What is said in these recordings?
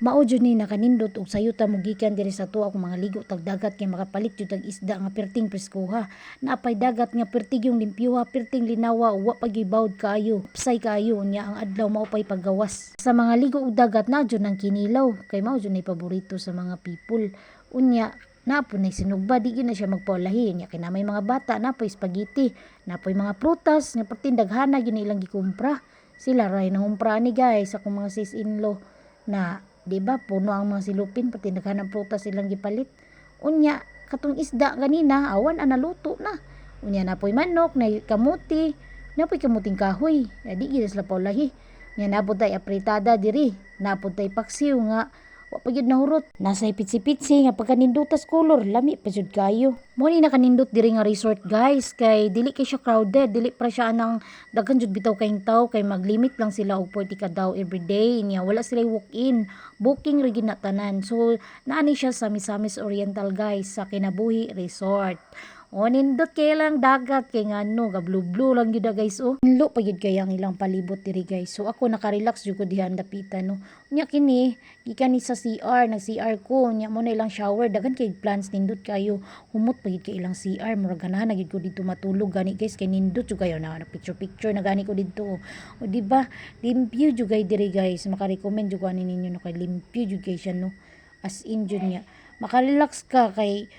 Mao jud ni nakanindot og sayo ta mogikan diri sa tuwa kung mga ligo tag dagat kay makapalit jud tag isda nga perting preskuha. Naapay dagat nga perti yung limpyuha, perting linawa, wa pa gyud bawd kaayo, psay kaayo. Unya ang adlaw mao pay paggawas. Sa mga ligo og dagat na jud ang kinilaw kay mao jud nay paborito sa mga people. Unya naa po nay sinugba, di gyud na siya magpaulahi. Nya kay na may mga bata, napoy spaghetti, napoy mga prutas nga perting daghana gyud ilang gikumpra. Sila ray nangumpra ani, guys, akong mga sis-in-law na di ba puno ang mga silupin, pati daghan ang prutas ilang gipalit. Unya katong isda ganina awan ana naluto na. Unya napoy manok, na kamuti, napoy kamuting kahoy. Ya, di gyud sila paulahi. Nya napod tay apritada diri, napod tay paksiw nga wa pa gyud nahurot. Nasa pitsi-pitsi nga pagkanindutas color, lami pa jud kayo. Mo ni nakanindot diri nga resort, guys, kay dili kay siya crowded, dili pa siya anang daghan jud bitaw kayong tao kay maglimit lang sila og 40 ka daw everyday. Nya wala sila walk-in, booking ra gyud na tanan. So naani siya sa Misamis Oriental, guys, sa Kinabuhi Resort. O nindot kay lang dagat kay ngano ga blue blue lang gyud na, guys, oh. Hinlo pa gyud kay ang ilang palibot diri, guys. So ako nakarelax jud ko diha dapitan, no. Unya kini gikan ni sa CR, nag CR ko. Nya mo na ilang shower, daghan kay plants, nindot kayo. Humot pa gyud kay ilang CR, murag ganahan na gyud ko didto matulog gani, guys, kay nindot jud kayo na picture picture na gani ko didto. O di ba? Limpyo jud kay diri, guys. Maka-recommend jud ko ani ninyo, no, kay limpyo jud kay siya, no. As in jud nga makarelax ka kay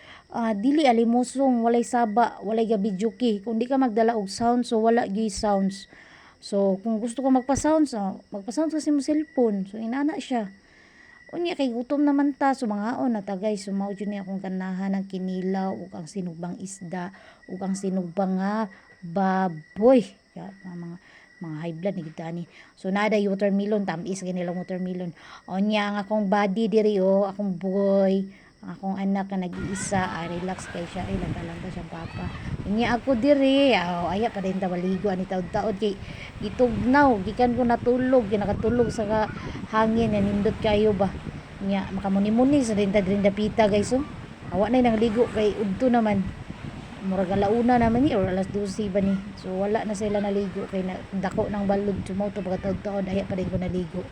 dili alimusong, walay saba, walay gabidyuki. Kung di ka magdala og sound, so wala gyud sounds. So kung gusto ko magpa-sounds, oh, magpa-sounds kasi mo cellphone. So inana siya. Unya kay gutom naman ta, so mangaon na ta, guys. So mao jud ni akong ganahan, ang kinilaw ug ang sinugbang isda ug ang sinugbang nga baboy. Ya, mga high blood ni kita ni. So nada watermelon, tamis kanilang watermelon. Unya ang akong body diri, oh, akong boy, ang akong anak nga nag-iisa, ah, relax kay siya, ay lanta-lanta siyang papa. Unya ako diri, oh, aya pa din ta maligo ani taod-taod kay gitugnaw, gikan ko natulog, kinakatulog sa hangin nga nindot kayo ba. Nya makamuni-muni sa din ta diri dapita, guys, oh. Awa na nang ligo kay udto naman. Murag alauna naman ni or alas 12 ba ni. So wala na sila naligo kay na, dako ng balod. Mao to pagkataod-taod aya pa din ko naligo.